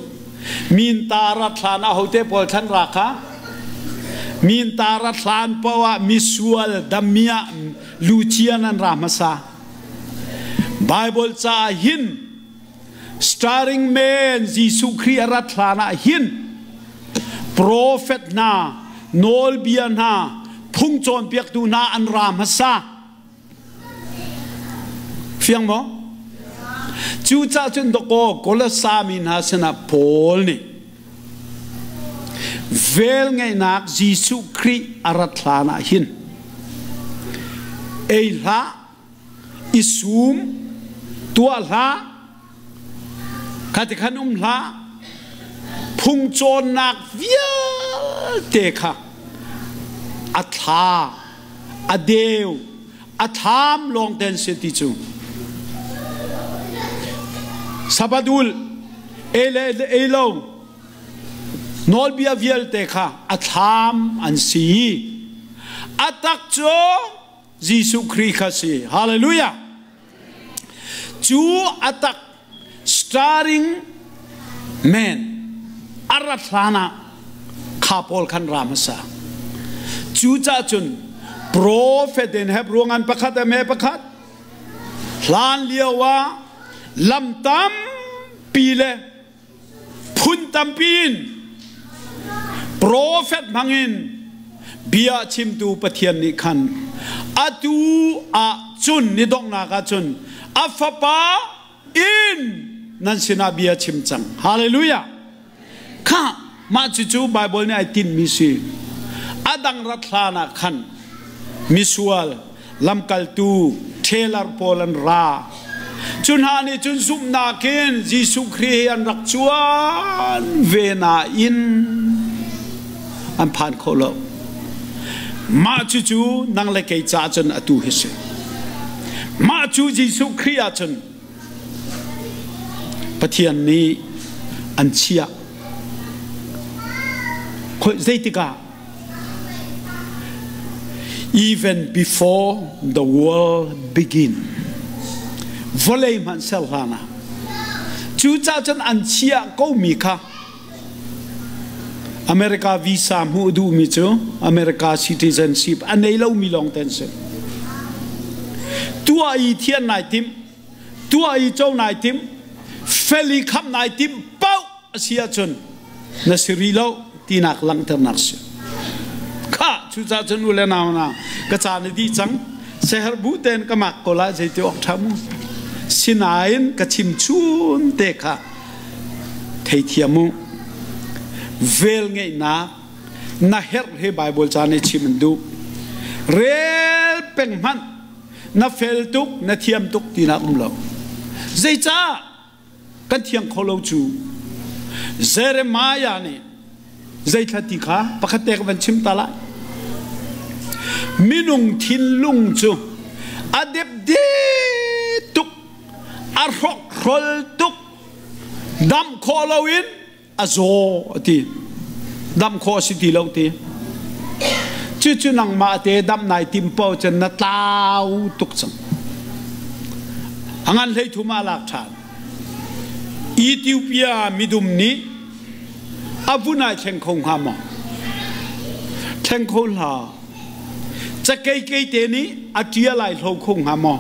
Speaker 1: min tara thlan a hote pawl thlan ra kha min tara thlan poah misual damia lucia nan ra hmasa Bible ca hin starring man Jesuh Khrih a rat hlan ah hin prophet hna nawlbia hna phung cawnpiaktu hna an ra hmasa fiang maw cucaah cun dawkaw Kolosa mi hna sinah Paul nih velngeihnak Jesuh Khrih a rat hlan ah hin ei hlah i sum tuah hlah khati khan um hlah phung cawnnak vialte kha a thla a deu a thlam lawng ten si ti cu sabadul ei le ei lo nawlbia vialte kha a thlam an si a tak cu Jesuh Khrih kha si. Hallelujah. Cu a tak starring man a rat hlan ah kha pawl khan ra hmasa. Cucaah cun prophet in Hebrew ngan pakhat me pakhat hlan lio ah lam tampi le phun tampi in profet hmangin bia chimtu Pathian nih khan atu ah cun ni donghnak ah cun a fapa in nan sinah bia chim cang. Hallelujah. Kha mah cucu Bible nih ai tinhmi si. A dang rat hlan ah khan misual lamkaltu tailor pawl an ra. Cu hna nih cun zumhnak in Jesuh Khrih hi an rak cuan ve nain an phan kho lo. Mah cucu nang le kei caah cun atu hi si. Mah cu Jesuh Khrih ah cun Pathian nih an chiah. Khoi zeitikah Even before the world begin vawlei hmanh ser hlan ah cucaah cun an chiah komi kha America visa hmuh duhmi cu America citizenship a nei lomi lawng te an si. Tuah i thian nai timh, tuah i co nai timh, fel i khamh nai timh paoh a si ahcun na si rih lo tinak langhternak si. Kha cucaah cun u le nau hna ka caan a dih cang seher bu tein ka mak ko lai zeiti awk ṭha mu sinain ka chim chun te kha theithiam u vel ngeihnak na herh he Bible ca nih chim an duh rel peng hmanh na fel tuk na thiam tuk tinak um lo zeicah? Kan thiang kho lo cu. Jeremiah nih zeithla ti kha pakhat te ka van chim ta lai. Minung thinlung cu a depde tuk, a hrokhrol tuk, damh khawh loin a zaw a ti. Damh khawh a si ti lo ti. Cucu nangmah te damh nai tim paoh cun na tlau tuk cang. A ngan hlei thum ah lak ṭhan. Ethiopia midum nih a vun ai thleng kho hnga maw? Thleng kho hlah. Cakei keite nih a ṭial ai hlo kho hnga maw?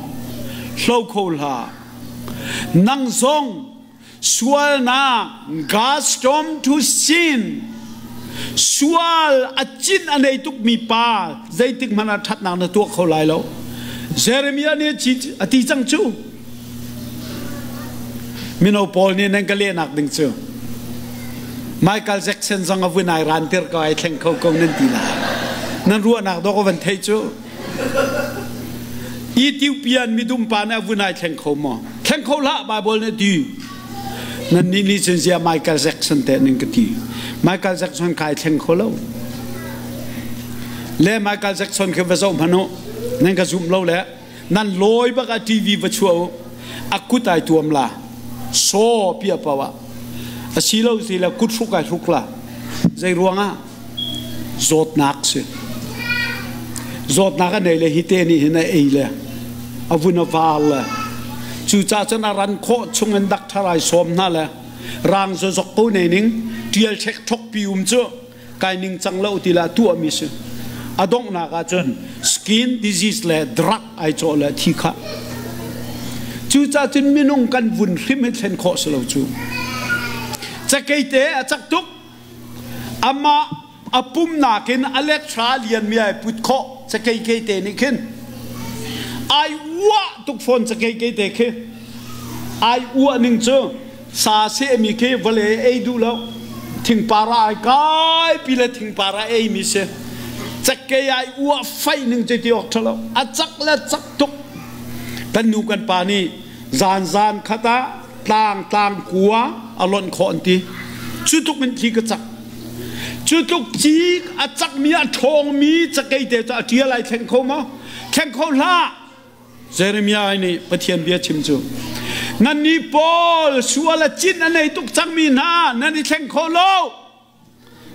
Speaker 1: Hlo kho hlah. Nang zong sualnak gastom to sin sual a cin a nei tukmi pa zeitik hmanh ah ṭhatnak na tuah kho lai lo. Jeremiah nih a ti cang cu. Mino pawl nih nan ka lehnak ding cu Michael Jackson zong a vun ai rantir ko ai thleng kho ko nan ti lai. Nan ruahnak dawk a van theih cu. Ethiopian midum pa nih a vun ai thleng kho maw? Thleng kho hlah Bible nih ti. Nannih nih cun zia Michael Jackson te ning ka ti. Michael Jackson kai thleng kho lo. Le Michael Jackson khi va zoh hmanh u. Nan ka zum lo le nan lawi bak ah TV va chuah u. A kut ai tuam la. Saw pia pawa. A si lo si le kut hruk ai hruk la. Zei ruangah? Zawtnak si. Zawtnak a nei le hi te nih hin a ei le a vun a var le cucaah cun a ran khawh chung in dakthar ai sawm hna le rang zozok ko ne ning tial ṭhek ṭhok pi um cu kai ning cang lo ti la tuahmi si. A donghnak ah cun skin disease le drug ai cawh le thi kha. Cucaah cun minung kan vun hrim hi thlen khawh si lo cu. Cakei te a cak tuk Amah a pumnak in a let hra lianmi ai put khawh cakei kei te nih khin ai uah tuk fawn cakei kei te khi ai uah ning cu sa sehmi khi vawlei ei duh lo thingpar ah ai kai pi le thingpar ah ei mi si cakei ai uah fai ning cu ti awk ṭha lo a cak le cak tuk kan nu kan pa nih Zan zan khat ah tlang tlang kua a lonh khawh an ti. Cu tluk in thi ka cak. Cu tluk ci a cakmi a ṭhawngmi cakei te cu a ṭial ai thleng kho maw? Thleng kho hlah! Jeremiah nih Pathian bia chim cu nannih pawl sual a cin a nei tuk cangmi hna nan i thleng kho lo.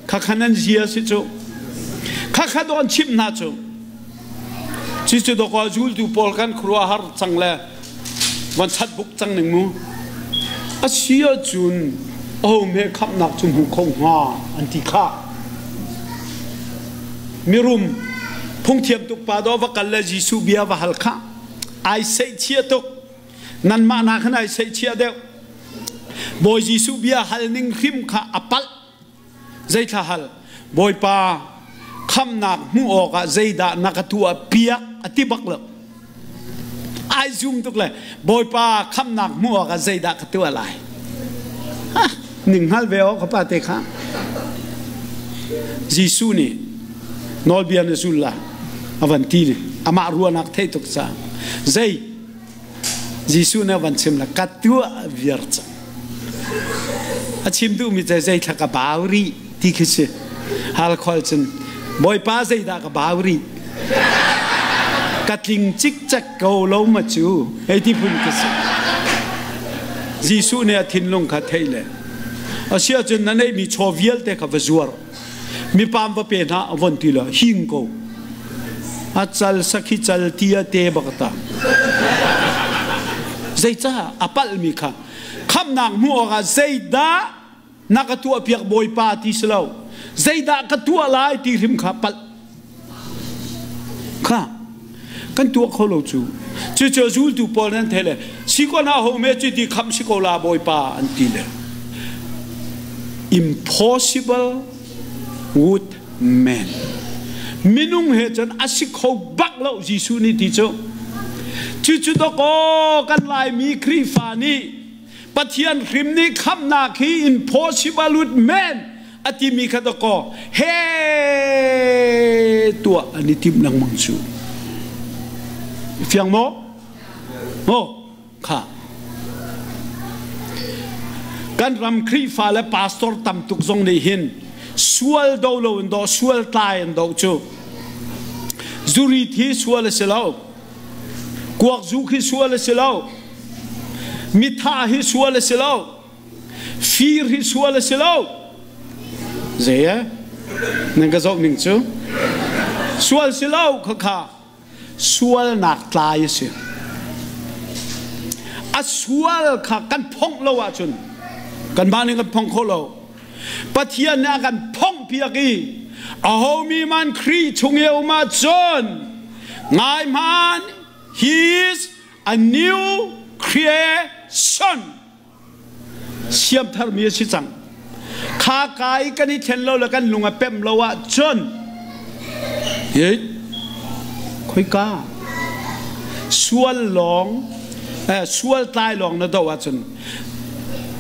Speaker 1: Khakha nan zia si cu. Khakha dawh an chimh hna cu. Cucu dawkaw zultu pawl kan khuaruahhar cang le van chat buk cang ning mu. A si ahcun aho hme khamhnak cu hmu kho hnga an ti kha. Mirum phungthiam tuk pa dawh va kal le Jesuh bia va hal kha. Ai seihchia tuk. Nanmah nak hin ai seihchia deuh. Bawi Jesuh bia hal ning hrim kha a palh. Zeithla hal? Bawipa khamnak hmuh awkah zeidah na ka tuah piak a ti bak lo. Ai zum tuk le Bawipa khamnak hmuh awkah zeidah ka tuah lai? Ha, ning hngal ve awk ka pa te kha. Jesuh nih nawlbia na zul la a van ti ni amah ruahnak theih tuk caah zei Jesuh nih a van chim le ka tuah viar cang. A chim duhmi cu zeithla ka bau rih ti khi si. Hal khol cun Bawipa zeidah ka bau rih? Ka tling cikcek ko lo ma cu hei ti phun ka si. Jesuh nih a thinlung kha theih le a si ahcun na neihmi chaw vialte kha va zuar mipam va pe hna a von ti lo hing ko a cal sakhi cal tia te bak ta zeicah a palhmi kha khamnak hmuh awkah zeidah na ka tuah piak bawipa ti si lo zeidah ka tuah lai ti hrim kha palh kha kan tuah kho lo cu cucu zultu pawl nan the le si ko na ho me cu ti kham si ko la bawipa an ti le impossible with man minung he cun a si kho bak lo Jesuh nih ti cu cucu dawkaw kan Laimi Khrihfa nih Pathian hrim nih khamnak hi impossible with man a timi kha dawkaw he tuah an i timh lengmang cu fiang maw maw kha. Kan ram Khrihfa le pastor tam tuk zong nih hin sual do lo in do sual tlai an do cu. Zuri thi sual a si lo. Kuak zu khi sual a si lo. Mitha hi sual a si lo. Fir hi sual a si lo. Zei e? Nan ka zoh ning cu. Sual si lo khakha. Sualnak tlai a si. A sual kha kan phongh lo ahcun kanmah nih kan phongh kho lo. Pathian nih a kan phongh piak i ahomi man Khrih chung i a um ahcun ngai hmanh he is a new creation. Siamtharmi a si cang. Kha ka i kan i thlen lo le kan lung a pem lo ahcun hi khoika sual lawng sual tlai lawng na doh ahcun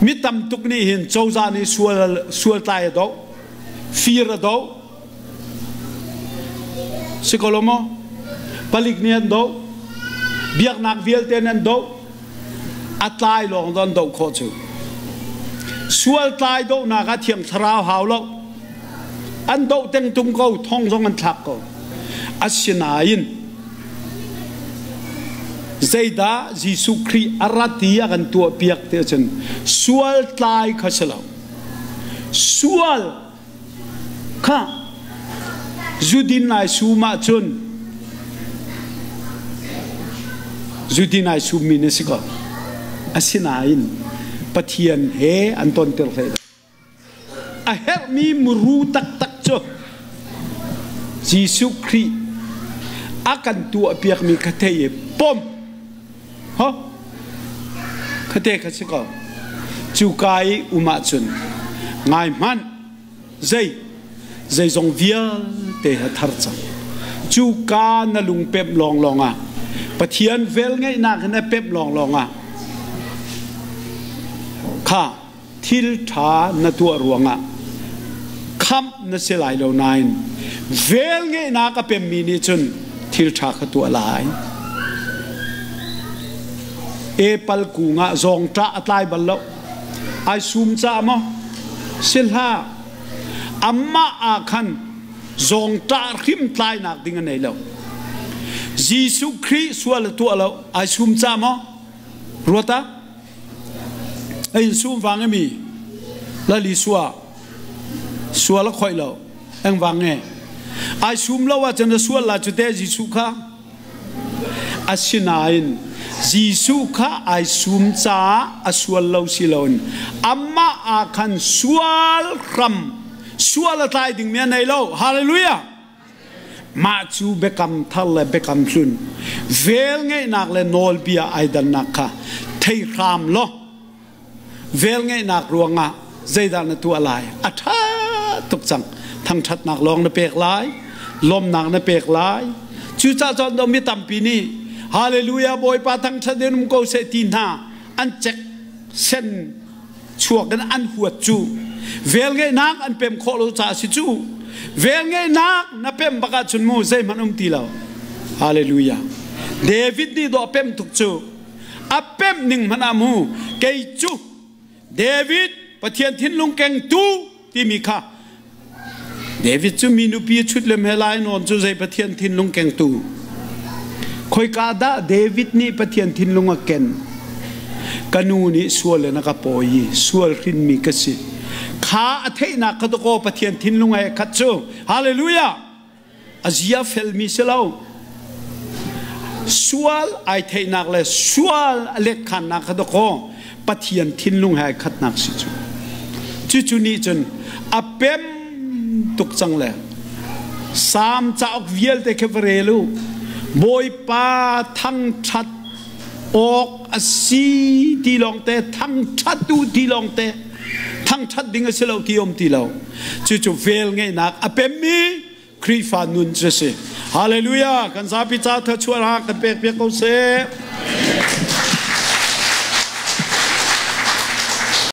Speaker 1: mi tam tuk nih hin cozah nih sual sual tlai a doh fir a doh si ko lo maw palik nih an doh biaknak vialte nih an doh a tlai lawng don doh khawh cu sual tlai dohnak ah thiang thlarau hau lo an doh teng tung ko thong zong an thlak ko asinain zeidah Jesuh Khrih a rat i a kan tuah piak ti ahcun sual tlai kha si lo sual Khah! Zudin ai sum ahcun zudin ai summi na si ko. Asinain Pathian he an tonter hlei lo. A herhmi muru taktak cu Jesuh Khrih a kan tuahpiakmi kha thei i pom. Ho? Khate kha si ko. Cuka i um ahcun ngai hmanh zei zeizong vialte ha thar cang. Cuka na lung pemh lawnglawng ah Pathian velngeihnak in na pemh lawnglawng ah kha thil ṭha na tuah ruangah khamh na si lai lo nain velngeihnak a pemmi nih cun thil ṭha kha tuah lai. Apple kung ah zawngṭah a tlai bal lo. Ai sum caah maw? Si hlah. Amah ah khan zawngṭah hrim tlainak ding a nei lo. Jesuh Khrih sual a tuah lo. Ai sum caah maw? Ruat ah? A in sum vang mi lali sua sual a khoih lo eng vang nge ai sum lo ahcun a sual la cu te Jesuh kha asinain Jesuh kha ai sum caah a sual lo si loin amah ah khan sual hram sual a tlai dingmi a nei lo hallelujah Mah cu biakam thar le biakam hlun velngeihnak le nawlbia ai dannak kha thei hram law velngeihnak ruangah zeidah na tuah lai? A ṭha tuk cang. Thangṭhatnak lawng na pek lai, lawmnak na pek lai. Cucaah cun mi tampi nih Hallelujah Bawipa thangṭhat in um ko seh ti hna an cek sen chuak in an huat cu velngeihnak an pem khawh lo caah si cu velngeihnak na pem bak ahcun mu zeihmanh um ti lo hallelujah David nih dawh pem tuk cu a pem ning hmanh ah mu kei cu David Pathian thinlung kengtu timi kha David cu mi nupi a chut lem he lai nawn cu zei Pathian thinlung kengtu. Khoika dah David nih Pathian thinlung a ken? Ka nu nih sual in a ka pawi i sual hrinmi ka si. Kha a theihnak kha dakaw Pathian thinlung he khat cu. Hallelujah! A zia felmi si lo. Sual ai theihnak le sual a letkhannak kha dakaw Pathian thinlung he ai khatnak si cu. Cucu nih cun a pem tuk cang le Salm cauk vialte khi va rel u. Bawipa thangṭhat awk a si ti lawngte thangṭhat u ti lawngte thangṭhat ding a si lo ti um ti lo. Cucu vel ngeihnak a pemmi Khrihfa nun cu a si. Hallelujah! Kan zapi ca thluachuah kan pek piak ko seh.